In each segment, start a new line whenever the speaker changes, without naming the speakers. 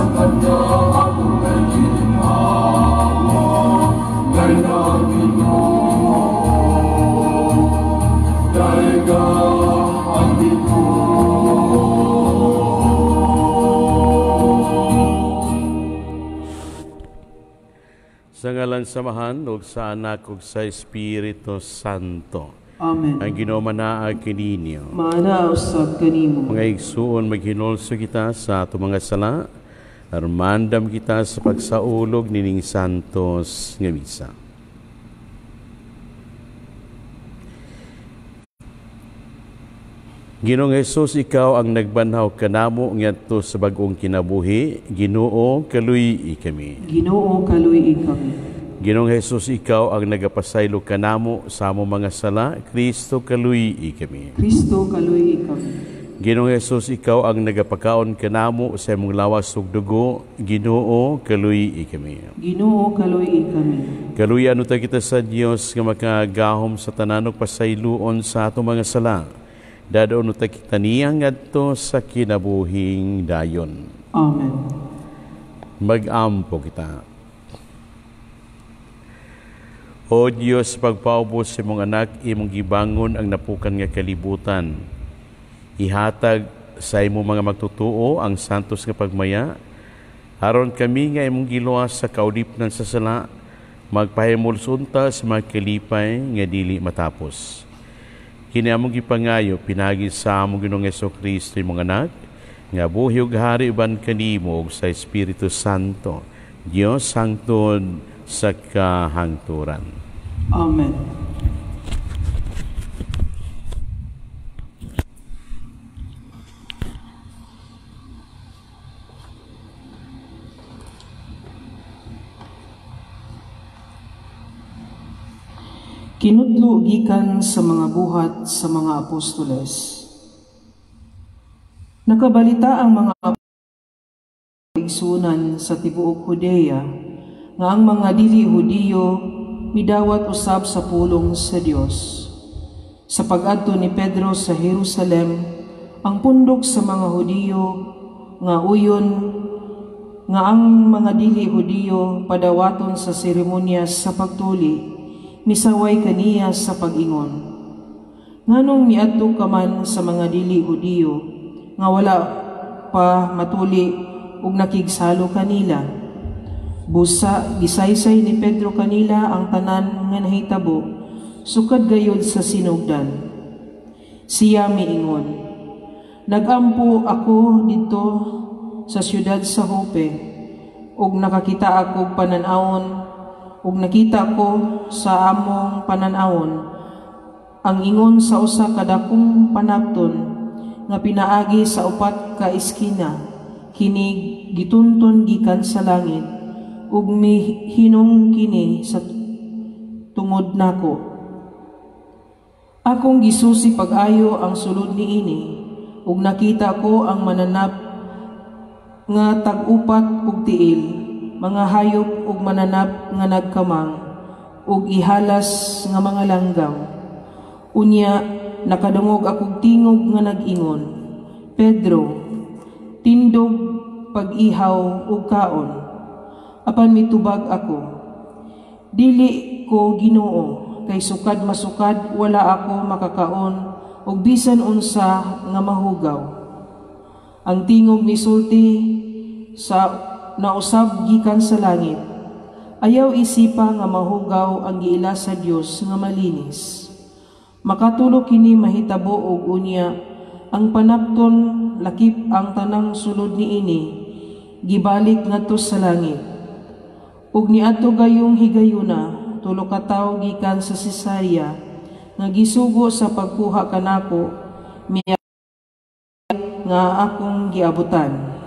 Sa kanya akong ginhawa, Dayga Ginoo, dayga ang Ginoo.
Sa ngalan sa Amahan ug sa Anak ug sa Espiritu Santo.
Amen.
Ang Ginoo manaa kininyo.
Maana usab kanimo.
Mga igsuon, maghinulso kita sa atong mga sala, armandam kita sa pagsaulog nining santos nga misa. Ginoong Hesus, ikaw ang nagbanhaw kanamo ngadto sa bag-ong kinabuhi. Ginoo, kaluy-i kami.
Ginoo, kaluy-i kami.
Ginoong Hesus, ikaw ang nagapasaylo kanamo sa among mga sala. Kristo, kaluy-i kami.
Kristo, kaluy-i kami.
Ginoong Hesus, ikaw ang nagapakaon kanamo sa imong lawas ug dugo. Ginoo, kaluy-i kami.
Ginoo, kaluy-i kami.
Kaluyan uta kita sa Dios nga makagahom sa tanan ug pasayloon sa atong mga sala. Dadon uta kita niya ngadto sa kinabuhing dayon.
Amen.
Mag-ampo kita. O Dios, pagpaubos sa imong anak, imong gibangon ang napukan nga kalibutan. Ihatag sa imong mga magtutuo ang santos nga pagmaya, aron kami nga imong giluwas sa kaulipnan sa sala, magpahimulsunta sa mga kalipay nga dili matapos. Kini among gipangayo pinaagi sa among Ginoong Hesukristo imong anak, nga buhi ug hari uban kanimo ug sa Espiritu Santo, Dios hangtod sa kahangturan.
Amen. Kinudlo gikan sa mga buhat sa mga apostoles. Nakabalita ang mga igsunan sa tibuok Judea nga ang mga dili Hudiyo midawat usab sa pulong sa Dios. Sa pag-adto ni Pedro sa Jerusalem, ang pundok sa mga Hudiyo nga uyon nga ang mga dili Hudiyo padawaton sa seremonya sa pagtuli, misaway kaniya sa pag-ingon. Nganong miadto ka man sa mga dili Hudiyo nga wala pa matuli ug nakigsalo kanila? Busa gisaysay ni Pedro kanila ang tanan nga nahitabo sukad gayud sa sinugdan. Siya miingon, nag-ampo ako didto sa siyudad sa Jope ug nakakita ako panan-awon ug nakita ko sa among panan-awon ang ingon sa usa ka dakong panapton nga pinaagi sa upat ka eskina, kini gitunton gikan sa langit ug mihinong kini sa tungod nako. Akong gisusi pag-ayo ang sulod niini ug nakita ko ang mananap nga tag-upat ug tiil, mga hayop ug mananap nga nagkamang ug ihalas nga mga langgam. Unya nakadungog akog tingog nga nag-ingon, Pedro, tindog pag-ihaw ug kaon. Apan mitubag ako, dili ko Ginoo, kay sukad masukad wala ako makakaon ug bisan unsa nga mahugaw. Ang tingog misulti sa nausab gikan sa langit, ayaw isipa nga mahugaw ang giila sa Dios nga malinis. Makatulo kini mahitabo og unya ang panapton lakip ang tanang sulod niini gibalik ngadto sa langit. Ug niadto gayong higayuna tulo ka tawo gikan sa Cesarea nga gisugo sa pagkuha kanako miya nga akong giabutan.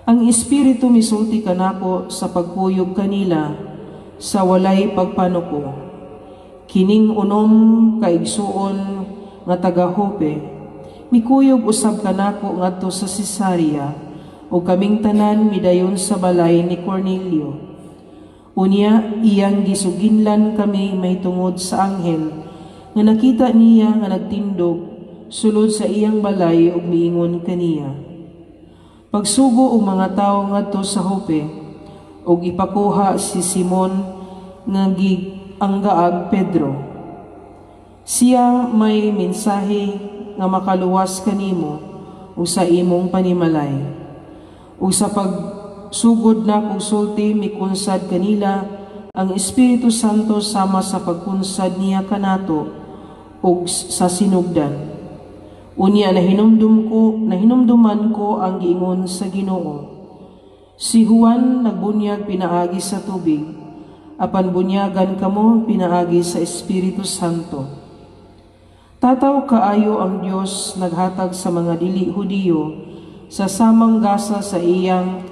Ang Espiritu misulti kanako sa pagkuyog kanila sa walay pagpanuko. Kining unom kaigsuon nga taga Jope mikuyog usab kanako ngadto sa Cesarea ug kaming tanan midayon sa balay ni Cornelio. Unya iyang gisuginlan kami mahitungod sa anghel nga nakita niya nga nagtindog sulod sa iyang balay ug miingon kaniya, Pagsugo og mga tawo ngadto sa Jope ug ipakuha si Simon nga gianggaag Pedro. Siya may mensahe nga makaluwas kanimo ug sa imong panimalay. Ug sa pagsugod na kog sulti, mikunsad kanila ang Espiritu Santo sama sa pagkunsad niya kanato ug sa sinugdan. Unya nahinumduman ko ang giingon sa Ginoo. Si Juan nagbunyag pinaagi sa tubig, apan bunyagan kamo pinaagi sa Espiritu Santo. Tataw kaayo ang Dios naghatag sa mga dili Hudiyo sa samang gasa sa iyang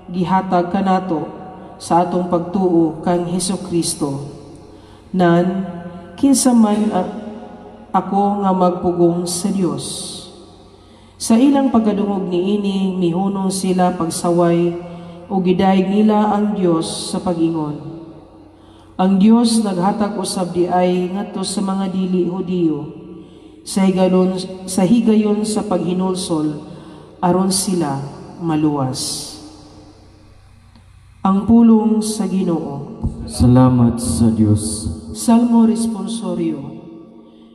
gihatag kanato sa atong pagtuo kang Hesukristo. Nan kinsa man ako nga magpugong sa Dios. Sa ilang pagkadungog niini, mihunong sila pagsaway o gidayeg nila ang Dios sa pag-ingon. Ang Dios naghatag usab diay ngadto sa mga dili Hudiyo sa higayon sa paghinulsol aron sila maluwas. Ang pulong sa Ginoo.
Salamat sa Dios.
Salmo Responsorio.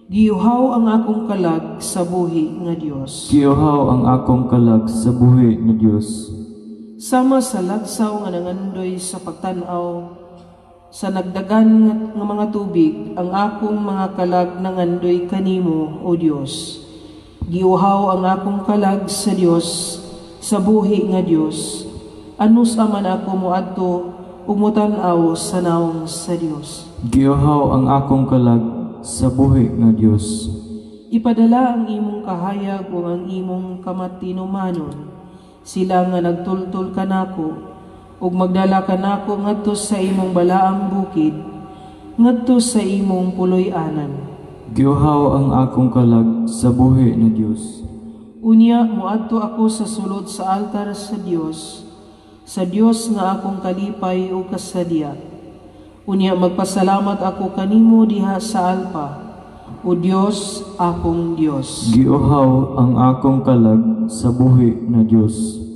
Giuhaw ang akong kalag sa buhi nga Dios.
Giuhaw ang akong kalag sa buhi nga Dios.
Sama sa lagsaw nga nangandoy sa pagtan-aw sa nagdagan nga mga tubig, ang akong mga kalag nangandoy kanimo, o Dios. Giuhaw ang akong kalag sa Dios, sa buhi nga Dios. Anus aman ako moadto ug motan-aw sa nawong sa Dios.
Giuhaw ang akong kalag sa buhi nga Dios.
Ipadala ang imong kahayag ug ang imong kamatinumanon, sila nga nagtultol kanako ug magdala kanako ngadto sa imong balaang bukid, ngadto sa imong puloy-anan.
Giuhaw ang akong kalag sa buhi nga Dios.
Unya moadto ako sa sulod sa altar sa Dios nga akong kalipay ug kasadya. Unya magpasalamat ako kanimo diha sa alpa, o Dios, akong Dios.
Giuhaw ang akong kalag sa buhi na Dios.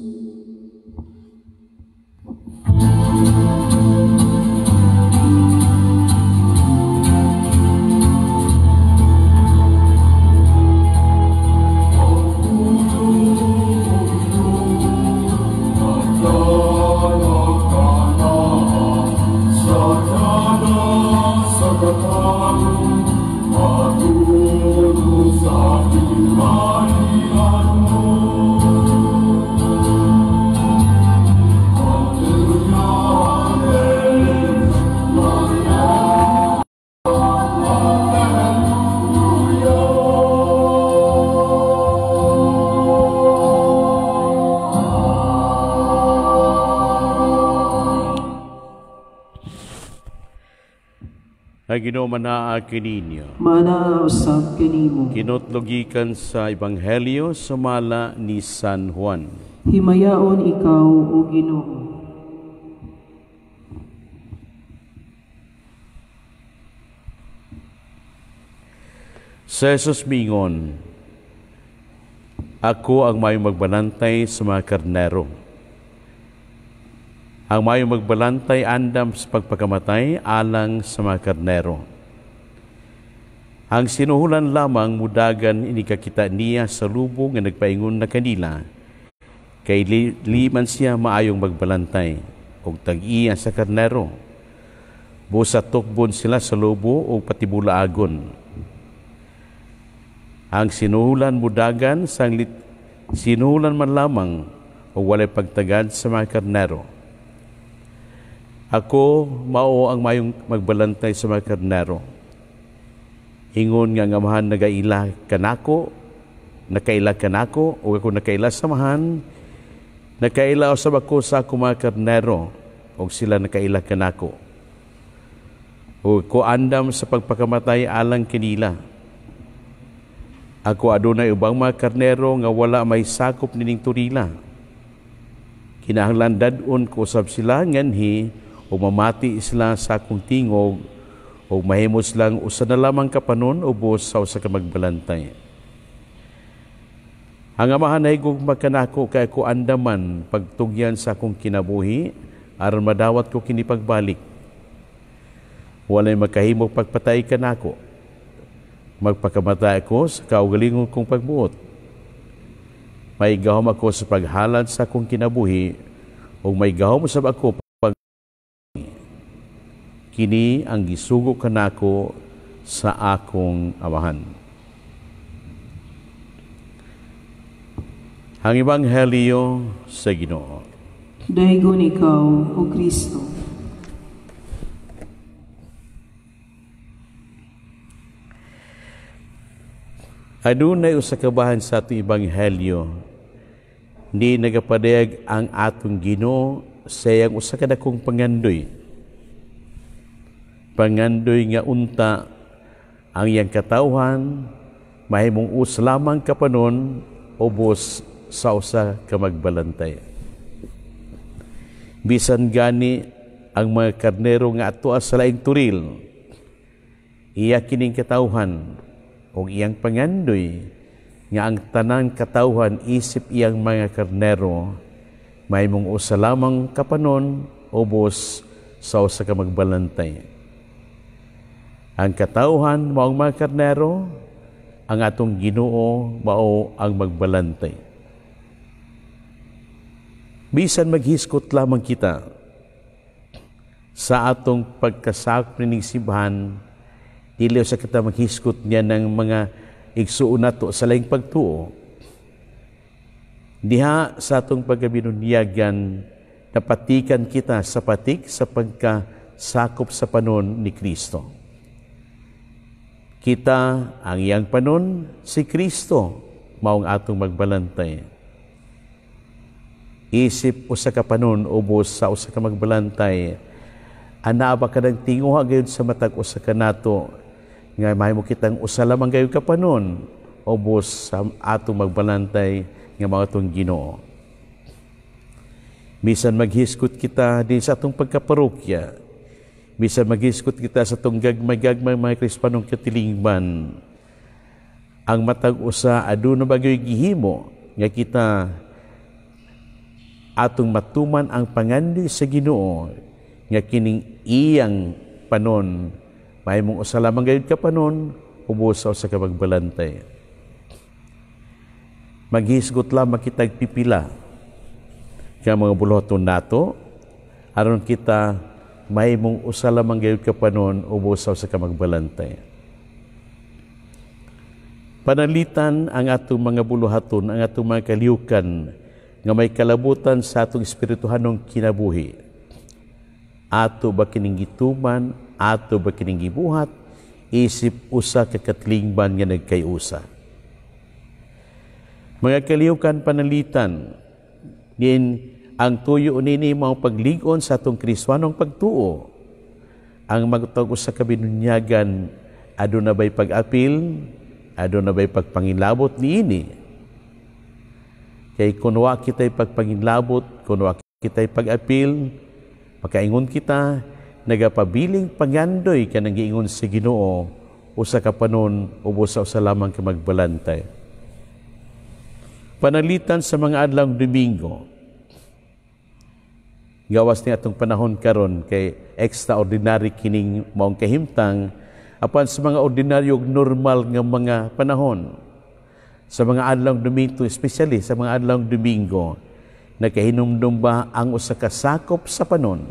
Ang Ginoo manaa kininyo.
Manaa usab kanimo.
Kinutlogikan sa Ebanghelyo sumala ni San Juan.
Himayaon ikaw, o Ginoo.
Sa Jesus miingon, ako ang mayong magbalantay sa mga karnero. Ang mayong magbalantay andam sa pagpakamatay alang sa mga karnero. Ang sinuhulan lamang mudagan inikakita niya sa lubong nga nagpaingon na kanila, kay liman siya maayong magbalantay og tag-iya sa karnero. Busa tukbon sila sa lubo o patibulaagon. Ang sinuhulan mudagan sinuhulan man lamang o walay pagtagad sa mga karnero. Ako mao ang mayong magbalantay sa mga karnero. Ingon nga ang amahan nagaila kanako, nakaila kanako, o ako nakaila sa amahan, nakaila usab ako sa akong mga karnero, o sila nakaila kanako. O ko andam sa pagpakamatay alang kanila. Ako adunay ubang mga karnero nga wala may sakop nining turila. Kinahanglan dad-on ko usab sila nganhi o mamati sila sa akong tingog o mahimo silang usa na lamang kapanon ubos sa usa ka magbalantay. Ang Amahan nahigugma kanako kay ako andaman pagtugyan sa akong kinabuhi aron madawat ko kini pagbalik. Walay makahimo pagpatay kanako. Magpakamatay ako sa kaugalingon kong pagbuot. May gahom ako sa paghalad sa akong kinabuhi ug may gahom sab ako pag kini ang gisugo kanako sa akong Amahan. Ang Ebanghelyo sa Ginoo.
Daygon ikaw, O Kristo.
Adunay usa ka bahan sa atong Ebanghelyo, ni nagapadayag ang atong Ginoo sa iyang usa ka dakong pangandoy. Pangandoy nga unta ang iyang katawhan mahimong us lamang kapanon ubos sa usa ka magbalantay. Bisan gani ang mga karnero nga ato sa laing turil, iya kining katawhan og iyang pangandoy nga ang tanang katawhan isip iyang mga karnero mahimong usa lamang kapanon ubos sa usa ka magbalantay. Ang katawhan mao ang mga karnero, ang atong Ginoo mao ang magbalantay. Bisan maghiskot lamang kita sa atong pagkasakop nining simbahan, dili sa kita maghiskot niya ng mga igsuon nato sa laing pagtuo. Diha sa atong pagkabinunyagan, napatikan kita sa patik sa pagkasakop sa panon ni Kristo. Kita ang iyang panon, si Kristo, maong atong magbalantay. Isip usa ka panon ubos sa usa ka magbalantay, anaa ba kadang tinguha gayud sa matag usa ka nato nga mahimo kitang usa lamang gayud ka panon ubos sa atong magbalantay nga mao atong Ginoo. Bisan maghiskot kita din sa atong pagkaparokya, bisan maghiskot kita sa atong gagmay-gagmay mga Kristiyanong katilingban, ang matag usa aduna ba gyud gihimo nga kita atong matuman ang pangandoy sa Ginoo nga kining iyang panon mahimong usa lamang gayud ka panon ubos sa usa ka magbalantay. Maghisgot lamang kitag pipila ka mga buluhaton nato aron kita mahimong usa lamang gayud ka panon ubos sa usa ka magbalantay. Panalitan ang atong mga buluhaton, ang atong mga kalihukan nga may kalabutan sa atong espirituhanong kinabuhi. Ato ba kining gituman, ato ba kining gibuhat, isip usa ka katilingban nga nagkayusa. Mga kalihukan, panalitan din ang tuyo nini mao paglig-on sa atong Kristiyanong pagtuo. Ang magtag usa ka binunyagan, aduna bay pag-apil, aduna bay pagpangilabot niini. Kay kunwa kita'y pagpangilabot, kunwa kita'y pag-apil, makaingon kita, nagapabiling pangandoy kanang giingon sa Ginoo, usa ka panon ubos sa usa lamang ka magbalantay. Panalitan sa mga adlawng Domingo, gawas ni atong panahon karon kay extraordinary kining maong kahimtang, apan sa mga ordinaryo ug normal nga mga panahon, sa mga adlawng Domingo, especially sa mga adlawng Domingo, nakahinumdum ba ang usa ka sakop sa panon,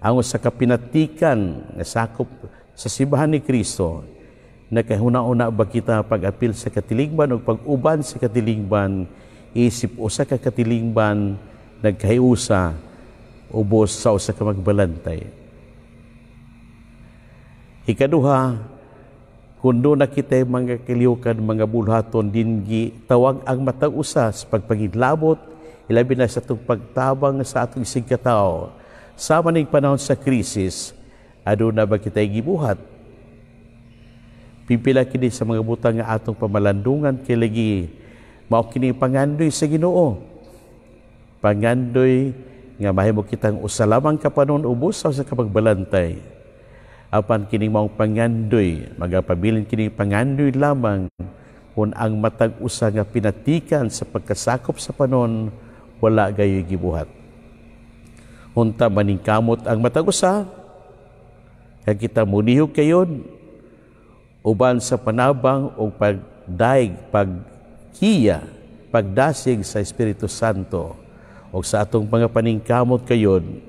ang usa ka pinatikan nga sakop sa simbahan ni Kristo? Nakahuna-una ba kita pag-apil sa katilingban o pag-uban sa katilingban, isip usa ka katilingban nagkahiusa ubos sa usa ka magbalantay? Ikaduha, kung doon na kita mga kalihukan, mga bulhaton, dingi tawag ang matag usa sa pagpangilabot, ilabi na sa atong pagtabang sa atong isig katao. Sa maning panahon sa krisis, aduna ba kita gibuhat? Pipila kini sa mga butang nga atong pamalandungan kay lagi mao kini pangandoy sa Ginoo. Pangandoy nga mahimo kitang usa lamang ka panon ubos sa kapagbalantay. Apan kining maong pangandoy, magapabilin kining pangandoy lamang Kung ang matag usa nga pinatikan sa pagkasakop sa panon wala gayoy gibuhat. Unta maningkamot ang matag usa, kag kita mulihok kayon uban sa panabang o pagdaig, pagkiya, pagdasig sa Espiritu Santo o sa atong mga paningkamot kayon,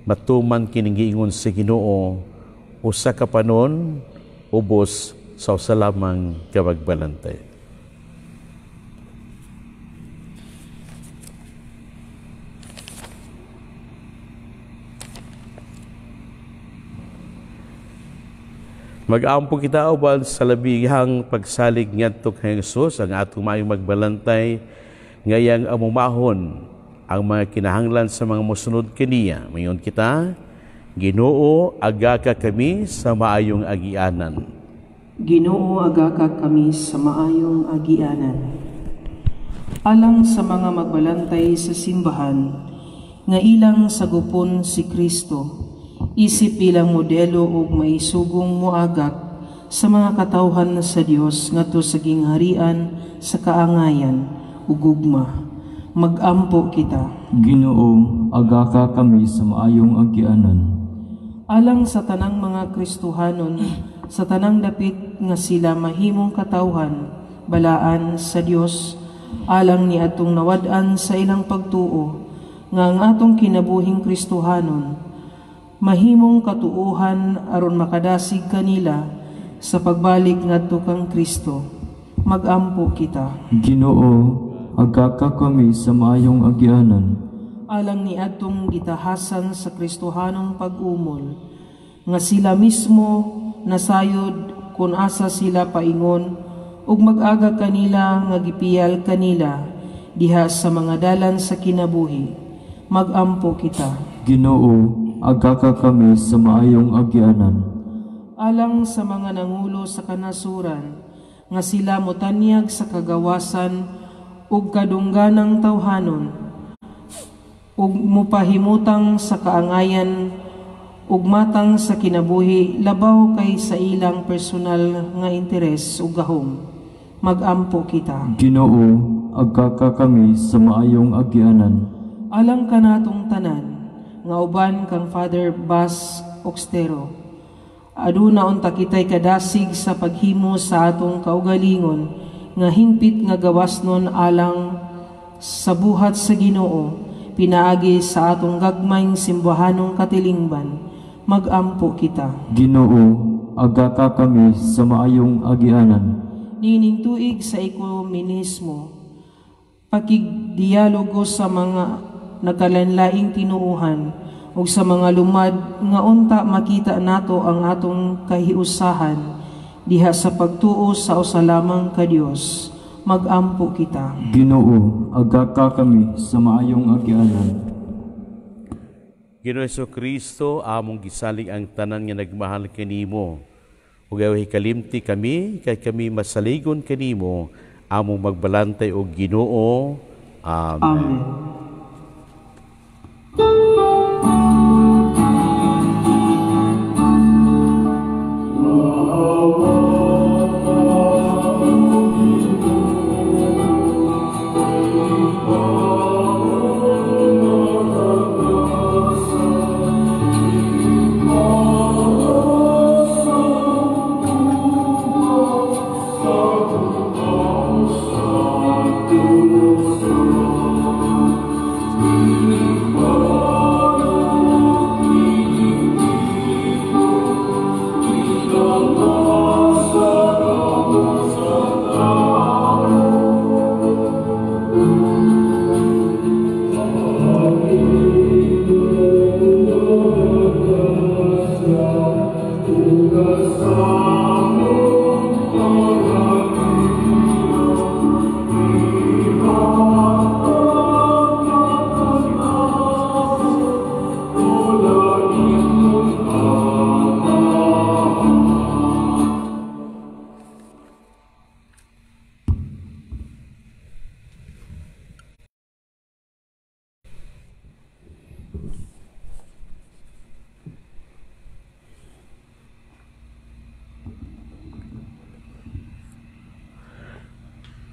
matuman kining giingon sa Ginoo, usa ka panon ubos sa usa lamang ka magbalantay. Mag-ampo kita uban sa labihang pagsalig ngadto kay Jesus ang atong maayong magbalantay ngayang amumahon ang mga kinahanglan sa mga mosunod kaniya. Mayon kita, Ginoo, agaka kami sa maayong agianan.
Ginoo, agaka kami sa maayong agianan. Alang sa mga magbalantay sa simbahan, nga ilang sagupon si Kristo, isip bilang modelo ug maisugong moagak sa mga katawhan sa Dios ngadto sa gingharian sa kaangayan ug gugma. Magampo kita.
Ginoo, agaka kami sa maayong agianan.
Alang sa tanang mga Kristohanon sa tanang dapit nga sila mahimong katawhan balaan sa Dios, alang ni atong nawad-an sa ilang pagtuo nga ang atong kinabuhing Kristohanon mahimong katuohan aron makadasig kanila sa pagbalik ngadto kang Kristo. Magampo kita.
Ginoo, agaka kami sa maayong agianan.
Alang ni atong gitahasan sa Kristohanong pag-umol, nga sila mismo nasayod kung asa sila paingon ug mag-aga kanila nga gipiyal kanila diha sa mga dalan sa kinabuhi. Magampo kita.
Ginoo, agaka kami sa maayong agianan.
Alang sa mga nangulo sa kanasuran, nga sila motanyag sa kagawasan ug kadungganang tawhanon, ug mupahimutang sa kaangayan ug matang sa kinabuhi labaw kay sa ilang personal nga interes ug gahom. Magampo kita.
Ginoo, agaka kami sa maayong agianan.
Alang kanatong tanan nga uban kang Father Bas Oxtero, aduna unta kitay kadasig sa paghimo sa atong kaugalingon nga hingpit nga gawasnon alang sa buhat sa Ginoo pinaagi sa atong gagmayng simbahanong katilingban. Magampo kita.
Ginoo, agaka kami sa maayong agianan.
Niining tuig sa ekumenismo, pakigdialogo sa mga nagkalainlaing tinuohan ug sa mga lumad nga unta makita nato ang atong kahiusahan diha sa pagtuo sa usa lamang ka Dios. Magampo kita.
Ginoo, agaka kami sa maayong agianan.
Ginoo Hesukristo, among gisalig ang tanan nga nagmahal kanimo. Ug ayaw hikalimti kami kay kami masaligon kanimo, among magbalantay og Ginoo. Amen.
Amen.
Thank you.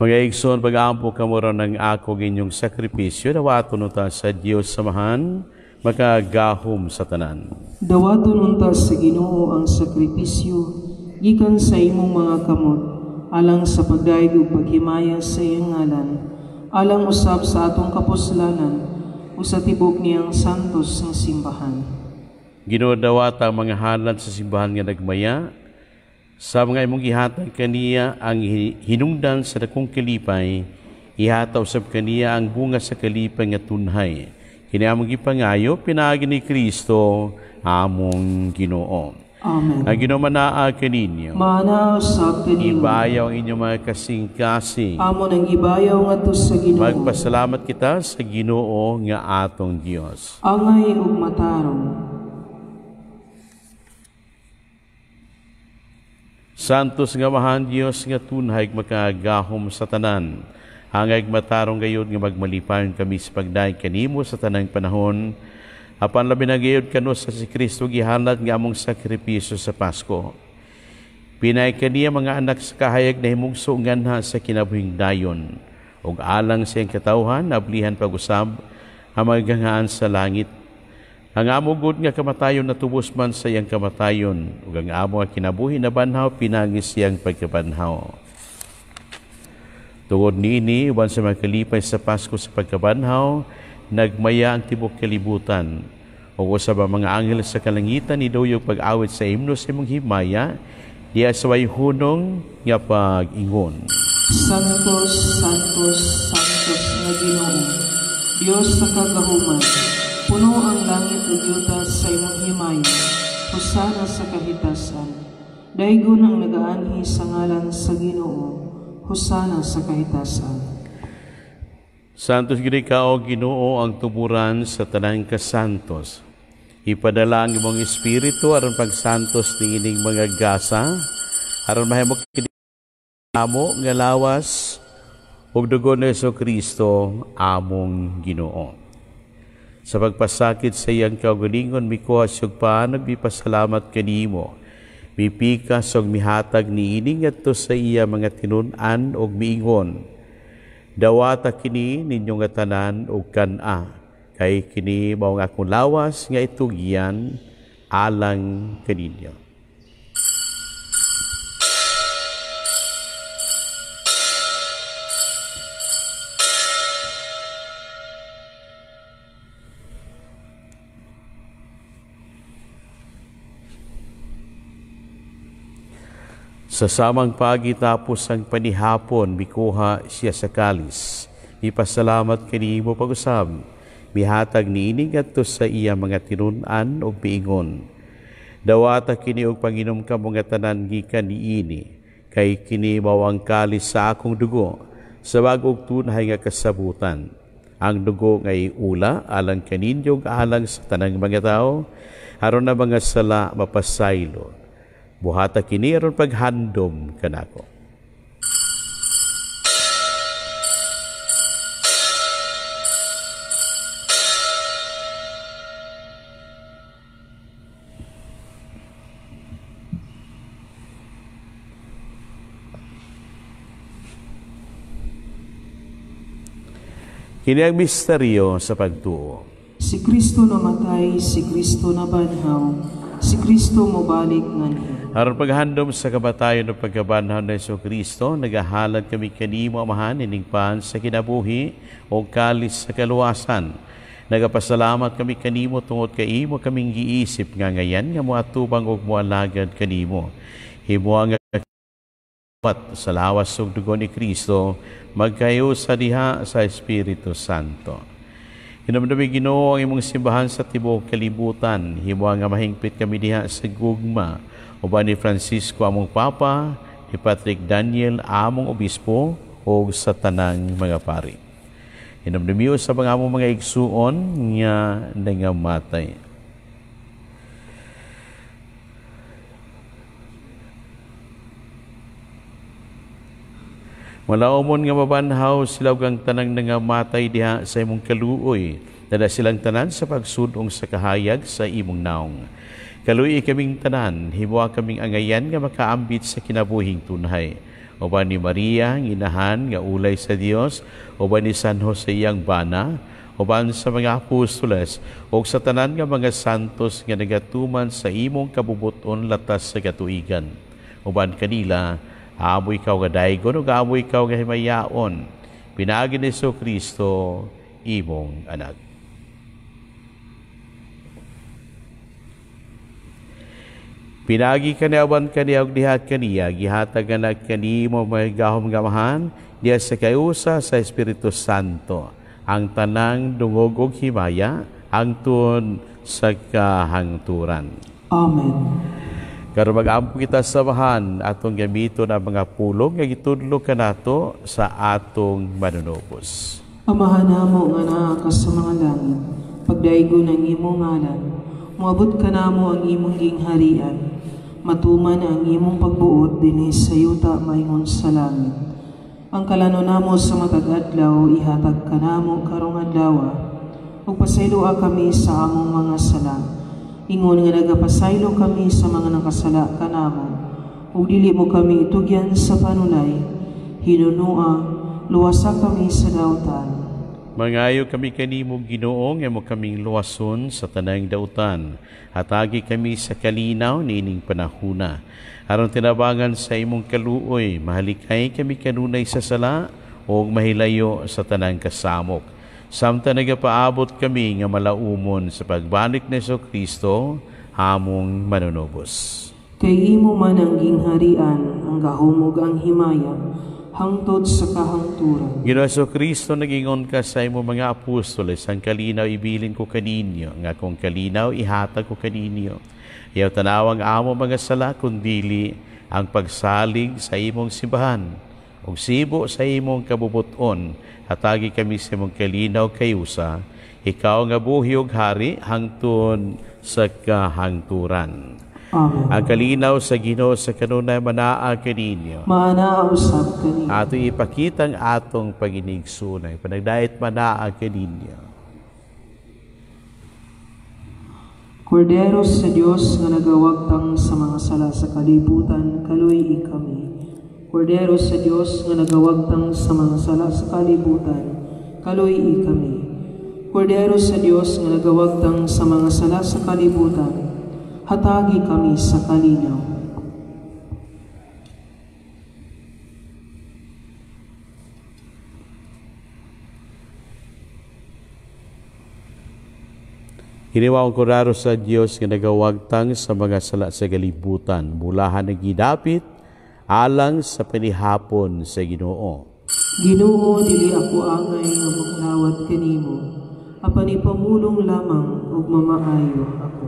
Mga igsoon, pag-aampo kamo ron ng ako inyong sakripisyo, dawaton unta sa Dios Samahan, makagahom sa tanan.
Dawaton unta sa Ginoo ang sakripisyo, gikan sa imong mga kamot, alang sa pagdayeg ug paghimaya sa iyang ngalan, alang usab sa atong kapuslanan ug sa tibok niyang santos nga simbahan.
Ginoo, dawata ang mga halad sa simbahan nga nagmaya, sa mga imong gihatag kaniya ang hinungdan sa dakong kalipay, ihataw usab kaniya ang bunga sa kalipay nga tunhay. Kini among gipangayo pinaagi ni Kristo among Ginoo.
Amen.
Ang Ginoo manaa kaninyo.
Maanaa usab kanimo.
Ibayaw ang inyong mga kasing-kasing.
Amo nang gibayaw ngadto sa Ginoo.
Magpasalamat kita sa Ginoo nga atong Dios.
Angay ug matarong.
Santos nga Amahan Dios nga tunhay makagahom sa tanan. Angay matarong gayud nga magmalipayon kami sa pagdayeg kanimo sa tanang panahon. Apan labi na gayud kanu sa si Kristo gihalad nga among sakripisyo sa Pasko. Pinay kaniya mga anak sa kahayag na himugso nganha sa kinabuhing dayon. Ug alang sa iyang katawhan ablihan pag-usab ang maganghaan sa langit. Ang amo gud nga kamatayon natubos man sa iyang kamatayon, ug ang amo nga kinabuhi na banhaw pinagi siyang pagkabanhaw. Tungod niini, uban sa mga kalipay sa Pasko sa pagkabanhaw, nagmaya ang tibuok kalibutan. Ug usab ang mga anghel sa kalangitan niduyog pag-awit sa himno sa imong himaya, diha sa way hunong nga pag-ingon.
Santos, Santos, Santos nga Ginoo, Dios sa kagahuman, puno ang langit ug yuta sa imong himaya. Hosana sa kahitasan. Daygon ang nagaanhi sa ngalan sa Ginoo. Hosana sa kahitasan.
Santos gid ka, o Ginoo, ang tuburan sa tanang kasantos. Ipadala ang imong espiritu aron pagsantos niining mga gasa, aron mahimo kini amo nga lawas ug dugo ni Hesukristo among Ginoo. Sa pagpasakit sa iyang kaugalingon, mikuha siyog paanog, mipasalamat kanimo. Mipikas og mihatag niini ngadto sa iya mga tinun-an og miingon. Dawata kini ninyo nga tanan og kan-a, kay kini mao ang akong lawas nga itugyan alang kaninyo. Sa samang pagi tapos ang panihapon, mikuha siya sa kalis. Mipasalamat kanimo pag-usab. Mihatag niini ngadto sa iya mga tinun-an ug miingon. Dawata kini og panginom kamo nga tanan gikan niini, kay kini mao ang kalis sa akong dugo, sa bag-ong tunhay nga kasabutan. Ang dugo nga iula alang kaninyo ug alang sa tanang mga tawo, aron na mga sala mapasaylo. Buhata kini aron paghandom kanako. Kini ang misteryo sa pagtuo.
Si Kristo namatay, si Kristo nabanhaw, si Kristo mobalik nganhi.
Aron paghandom sa kamatayon o pagkabanhaw ni Hesukristo, nagahalad kami kanimo, Amahan, ining pan sa kinabuhi o kalis sa kaluwasan. Nagapasalamat kami kanimo tungod kay imo kaming giisip nga ngayan nga moatubang og moalagad kanimo. Himo nga sa lawas ug dugo ni Kristo, magkayo sa diha sa Espiritu Santo. Hinumdumi Ginoo ang imong simbahan sa tibuok kalibutan. Himo nga mahingpit kami diha sa gugma. Uban ni Francisco among Papa, ni Patrick Daniel among Obispo, ug sa tanang mga pari. Hinumdumi sa mga among mga igsuon nga nangamatay. Malaumon nga mabanhaw sila ug ang tanang nangamatay diha sa imong kaluoy. Dala silang tanan sa pagsudong sa kahayag sa imong naong. Kaluoy kaming tanan, himuha kaming angayan nga makaambit sa kinabuhing tunhay. Uban ni Maria, ang inahan nga ulay sa Dios, uban ni San Jose iyang bana, uban sa mga apostoles, ug sa tanan nga mga santos nga nagatuman sa imong kabubuton latas sa katuigan. Uban kanila, amo ikaw nga daygon ug amo ikaw nga himayaon. Pinaagi ni Jesucristo, imong anak. Pinagi kaniya uban kaniya ug diha kaniya gihatag nga kanimo mahigahom nga Amahan diha sa kayusa sa Espiritu Santo ang tanang dungog ug himaya hangtod sa kahangturan.
Amen.
Karon mag-ampo kita sa Amahan atong gamiton ang mga pulong nga gitudlo kanato sa atong manunubos.
Amahan namo nga naa ka sa mga langit, pagdaygon ang imong ngalan, moabot kanamo ang imong gingharian, matuman ang imong pagbuot dinhi sa yuta maingon sa langit. Ang kalano namo sa matag adlaw ihatag kanamo karong adlaw, ug pasayloa kami sa among mga sala, ingon nga nagapasaylo kami sa mga nakasala kanamo, ug dili mo kami itugyan sa panulay, hinunua luwasa kami sa dautan.
Mangayo kami kanimo Ginoo nga mo kaming luwason sa tanang dautan. Hatagi kami sa kalinaw niining panahuna. Aron tinabangan sa imong kaluoy, mahalikay kami kanunay sa sala ug mahilayo sa tanang kasamok. Samtang nagapaabot kami nga malaumon sa pagbalik ni Jesucristo, among manunubos.
Kay imo man ang gingharian, ang gahom ug ang himaya, hangtod sa kahangturan.
Ginoo Jesucristo, nagingon ka sa imong mga apostoles, ang kalinaw ibilin ko kaninyo, nga akong kalinaw ihatag ko kaninyo. Iyaw tanawang amo mga sala, kundili ang pagsalig sa imong simbahan, ug sibo sa imong kabubuton, hatagi kami sa imong kalinaw kayusa, ikaw nga buhi ug hari hangtod sa kahangturan.
Amen.
Ang kalinaw sa Ginoo sa kanunay manaa kaninyo.
Maanaa usab kaninyo.
Ato ipakita ang atong paginigsunay, panagdait manaa kaninyo.
Kordero sa Dios nga nagawagtang sa mga sala sa kalibutan, kaluy kami. Kordero sa Dios nga nagawagtang sa mga sala sa kalibutan, kaluy kami. Kordero sa Dios nga nagawagtang sa mga sala sa kalibutan, hatagi kami sa kalinaw.
Hiniwa ang kordero sa Dios nga nagawagtang sa mga sala sa kalibutan, mulahan ang gidapit alang sa panihapon sa Ginoo.
Ginoo, dili ako angay nga maglawat kanimo, apan ipamulong lamang ug mamaayo ako.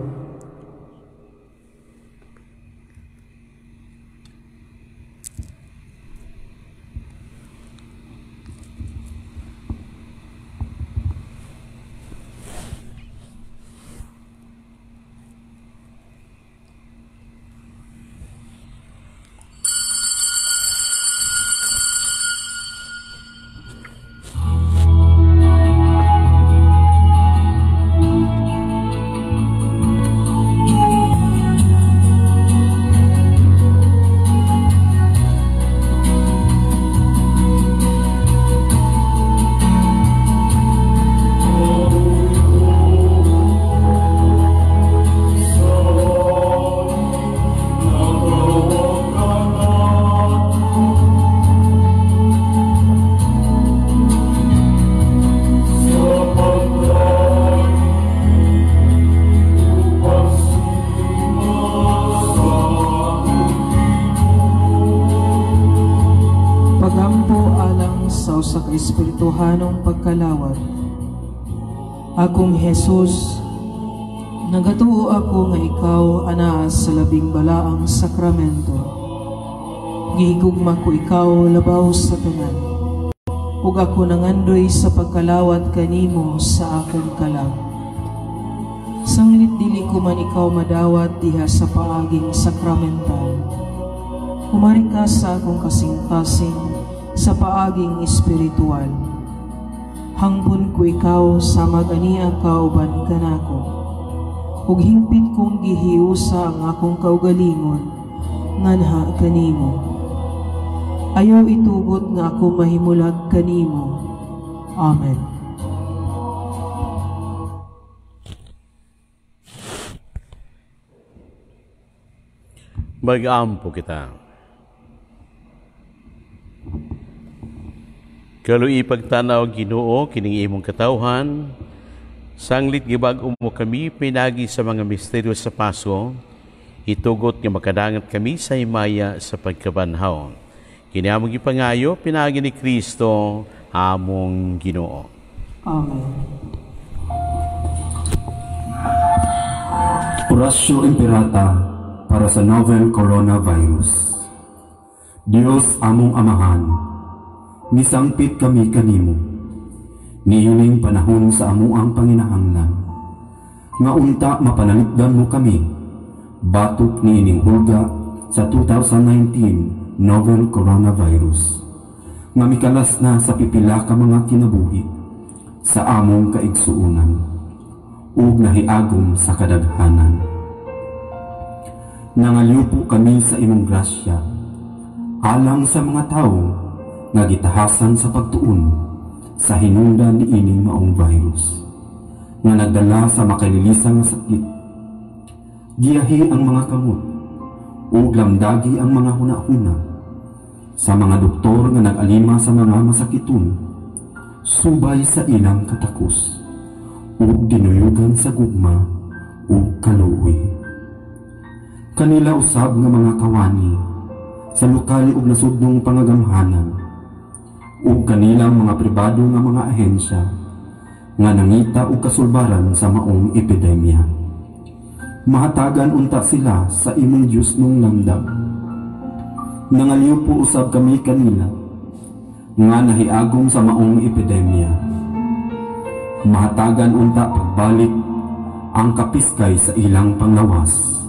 Espirituhanong pagkalawat. Akong Jesus, nagatuo ako nga ikaw anaa sa labing balaang sakramento. Gihigugma ko ikaw labaw sa tanan, ug ako nangandoy sa pagkalawat kanimo sa akong kalag. Sanglit dili ko man ikaw madawat diha sa paaging sakramental, umari ka sa akong kasing-kasing sa paaging espiritual. Hangpon ko ikaw sa mag-ania kauban kanako, ug hingpit kong gihiusa ang akong kaugalingon nganha kanimo. Ayaw itugot nga ako mahimulag kanimo. Amen.
Mag-ampo kita. Kaluoy pagtanaw Ginoo kining imong katawhan, sanglit gibag-o mo kami pinagi sa mga misteryo sa Pasko, itugot nga makadangat kami sa himaya sa pagkabanhaw. Kini among gipangayo pinaagi ni Kristo among Ginoo.
Amen.
Oratio Imperata para sa novel coronavirus. Dios among Amahan, nisangpit kami kanimo. Niining panahon sa amuang panginahanglan, nga unta mapanalipdan mo kami, batok niining hulga sa 2019 novel coronavirus, nga mikalas na sa pipila ka mga kinabuhi sa among kaigsuonan, ug nahiagom sa kadaghanan. Nangalyupo kami sa imong grasya, alang sa mga tawo nga gitahasan sa pagtuon sa hinungdan niining maong virus, nga nagdala sa makalilisan nga sakit. Giyahi ang mga kamot ug lamdagi ang mga hunahuna sa mga doktor nga nag-alima sa mga masakiton, subay sa ilang katakos ug dinuyugan sa gugma ug kaluoy. Kanila usab nga mga kawani sa lokal ug nasudnong pangagamhanan, ug kanilang mga pribado nga mga ahensya nga nangita og kasulbaran sa maong epidemya. Mahatagan unta sila sa imong Dios nung lamdam. Nangaliw po usab kami kanila nga nahiagom sa maong epidemya. Mahatagan unta pagbalik ang kapiskay sa ilang panglawas.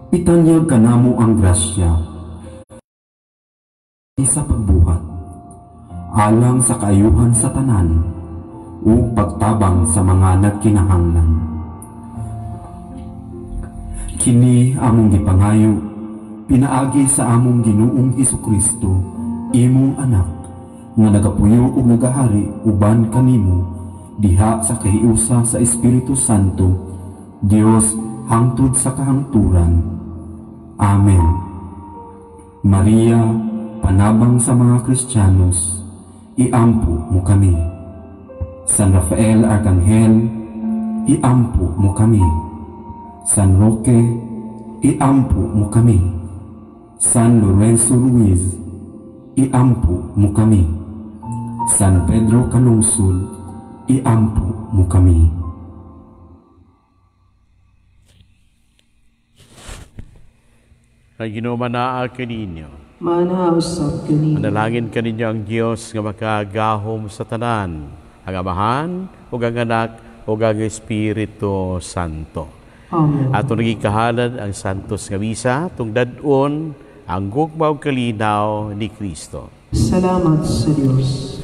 Itanyag kanamo ang grasya sa pagbuhat alang sa kaayuhan sa tanan ug pagtabang sa mga nagkinahanglan. Kini among gipangayo pinaagi sa among Ginoong Hesukristo, imong anak, nga nagapuyo ug nagahari uban kanimo diha sa kahiusa sa Espiritu Santo, Dios hangtod sa kahangturan. Amen. Maria, panabang sa mga Kristiyanos, iampo mo kami. San Rafael Arkanghel, iampo mo kami. San Roque, iampo mo kami. San Lorenzo Ruiz, iampo mo kami. San Pedro Calungsod, iampo mo kami.
Ang Ginoo manaa kaninyo.
Manaa usab kaninyo.
Manalangin kaninyo ang Dios nga makagahom sa tanan, ang Amahan ug ang Anak ug ang Espiritu Santo.
Amen.
Ato nagikahalad ang Santos nga Misa tungdad-on ang gugma ug kalinaw ni Kristo.
Salamat sa Dios.